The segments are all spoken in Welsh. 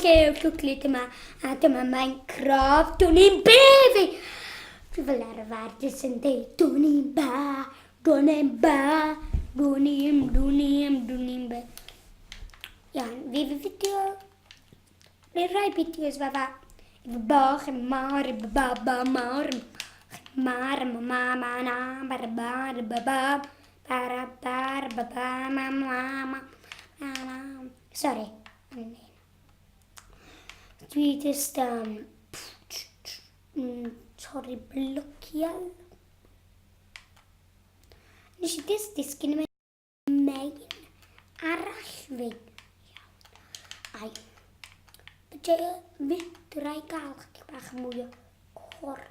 llew llwglyd yma, a dyma Minecraft, dwn i'n be fi! Dwi fel arfer jyst yn deud, dwn i'n ba, dwn i'n ba, dwn i'n, dwn i'n, dwn i'n be. Iawn, fi fy fideo, neu rhai fideos fa fa, efo bach, efo mar, efo ba ba mar, mar, ma ma ma na, ba ba ba ba, ba ra ba ba ba ma ma ma ma ma. Sorry, o'n i'n Dwi jyst um, torri blociau. Nes i jyst disgyn i mewn arall fi. Ai. Fedra i gael chydig bach mwy o coral.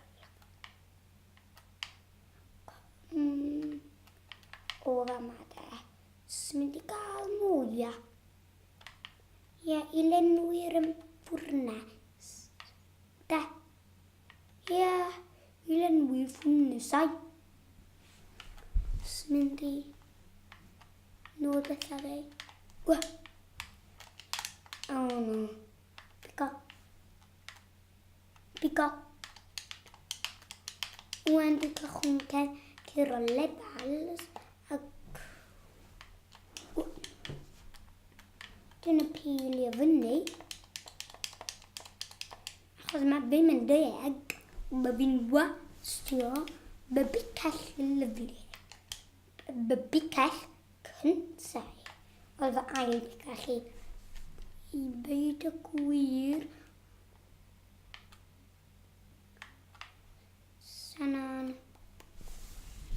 O fama de. Sy'n mynd i gael mwy ia. Ie, i lenwi'r ffwrnes. De. Ie, i lenwi ffwrnesau. Sy'n mynd i nôl bethau fe. Wa! Oh no. Pigo. Pigo. Wan dwi'n cychwyn curo lefels ac Dyna pili fyny. Achos mae ddim yn deg. Mae fi'n wastio. Mae bicell lyflu. Mae bicell cyntaf. Oedd fy ail bicell i. I ddeud y gwir. Sanon.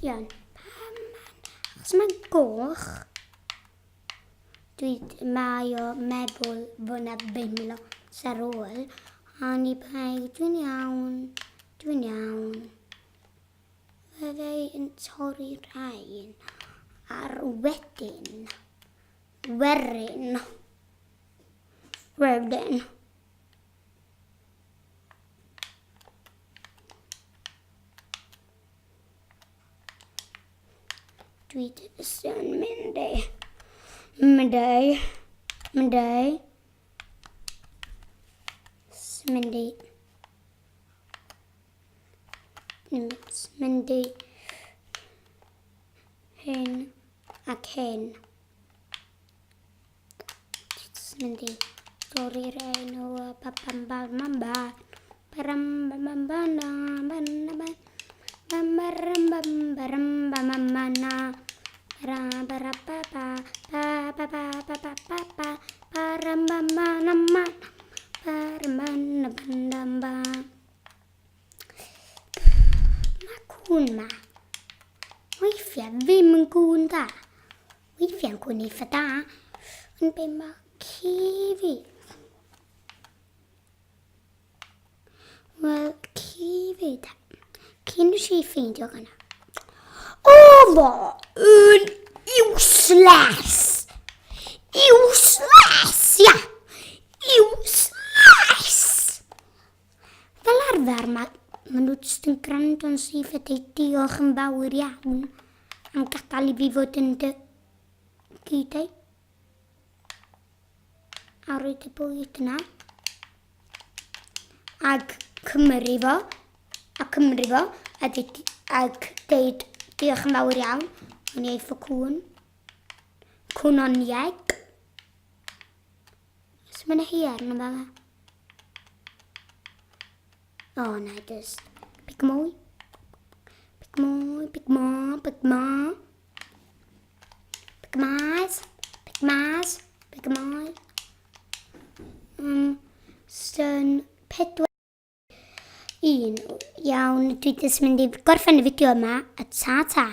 Iawn. Pam ma'n... Achos mae'n goch. Dwi... Mae o meddwl fod na ddim lot ar ôl. Ond i bai, dwi'n iawn. Dwi'n iawn. Fydde yn torri rhain. Ar wedyn. Werin. Wedyn. Dwi jyst yn mynd i... Mynd i... Mynd i... Mynd i... Mynd i... Hyn ac hyn. Jyst mynd i dorri'r enw a ba bam ba mam ba baram ba bam ba na ba na ba bam baram bam baram ba mam ba na ra ba ra ba ba ba ba ba ba ba ba ba baram ba ma na ma baram ba na ba na ba. Mae cŵn ma weithiau ddim yn gŵn da. Weithiau'n gwn eitha da, ond be mae ci fi? Wel, ci fi da. Ci nes i ffeindio gyna. Oedd o yn useless! Useless, ia! Useless! Fel arfer, mae ma nhw jyst yn gwrando'n syth a deud diolch yn fawr iawn am gadael i fi fod yn dy gyd ei. A roed y bwyd yna. Ag cymru fo. A cymru fo. A deud, ag deud diolch yn fawr iawn. O'n i eifo cwn. Cwn o'n ieg. Os mae'n hir yn yma. O, oh, na, just big mwy. Big mwy, big mo, big mo. Big mas, big mas, big mwy. Syn 4 1. Iawn, dwi jyst mynd i gorffen y fideo yma, a ta ta.